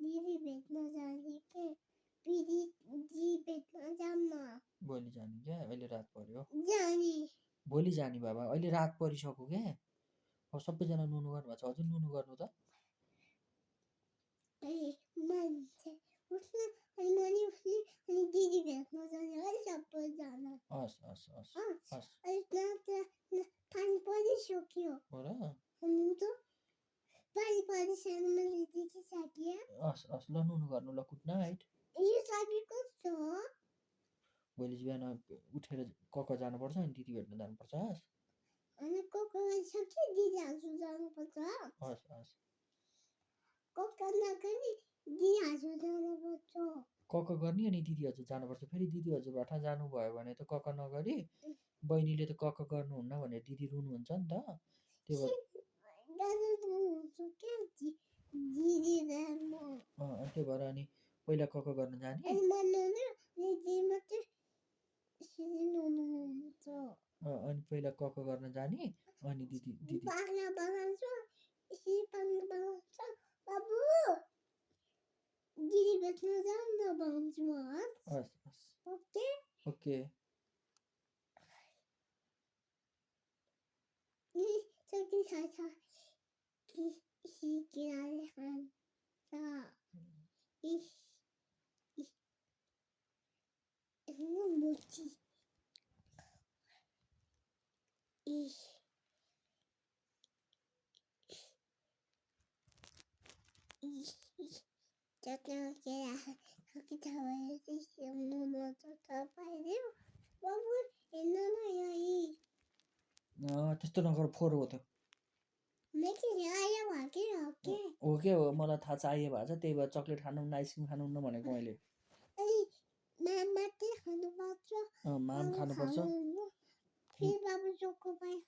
दिदी भेट्न जाने के दिदी भेट्न जाऊँ न भोलि जाने क्या अहिले रात पर्यो जाने भोलि जाने बाबा अहिले रात परिसक्यो क्या अब सबैजना नुनु गर्नुभएको छ अझै नुनु गर्नु त मान्छे उठ्नु अनि मनी उठ्ने अनि दिदी भेट्न जाने है सबैजना हस् हस् हस् हस् पानी परिसक्यो हो र अनि त पानी परिसकेर मैले देखिसकेँ हस् हस् ल नुनु गर्नु ल गुड नाइट यो साबी कस्तो हो भोलि बिहान उठेर कक जानुपर्छ अनि दिदी भेट्न जानुपर्छ हस् अनि कक गइसक्यो दिदी हजुर जानुपर्छ हस् हस् कक नगरी दिदी हजुर जानुपर्छ कक गर्ने अनि दिदी हजुर जानुपर्छ फेरि दिदी हजुरबाट जानुभयो भने त कक नगरी बहिनीले त कक गर्नुहुन्न भनेर दिदी रुनुहुन्छ नि त त्यही भएर त्यही भएर अनि पहिला कक गर्न जाने अनि पहिला कक गर्न जाने अनि दिदी दिदी दिदी भेट्न जाऊँ न भन्छु हस् हस् okay okay Something like he can mochi. त्यस्तो नगर फोहोर हो त हो के हो मलाई थाहा छ आइए भएको छ त्यही भएर चक्लेट खानुहुन्न आइसक्रिम खानुहुन्न भनेको मैले माम खानुपर्छ फेरि बाबु चोकोपाई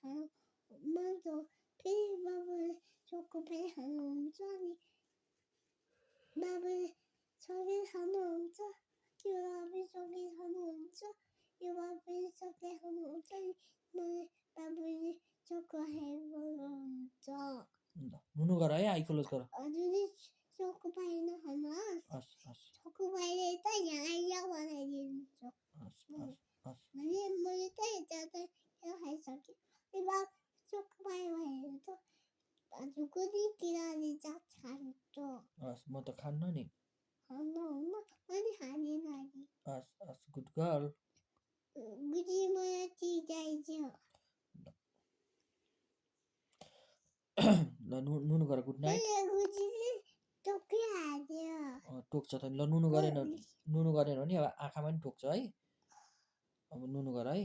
खानुहुन्छ अनि बाबुले चक्लेट खानुहुन्छ त्यो बाबुले चक्लेट खानुहुन्छ यो बाबुले चक्लेट खानुहुन्छ अनि बाबुले चोकोपाई खानुहुन्छ नुनु गर है आई क्लोज गर हजुरले चोकोपाई नखानुहोस् हस् हस् चोकोपाईले त यहाँ बनाइदिन्छ हस् हस् हस् मैले त ज्यादा खाइसकेँ बाबु चोकोपाई भएर त हजुरको नि किराले जात खान्छ हस् म त खान्न नि खानुहुन्न मैले खाँदैन नि हस् हस् गुड गर्ल गुडी मलाई चिज आइदियो ल नुनु गर गुड नाइट गुडीले टोकिहाल्यो टोक्छ त ल नुनु गरेन भने अब आँखामा पनि टोक्छ है अब नुनु गर है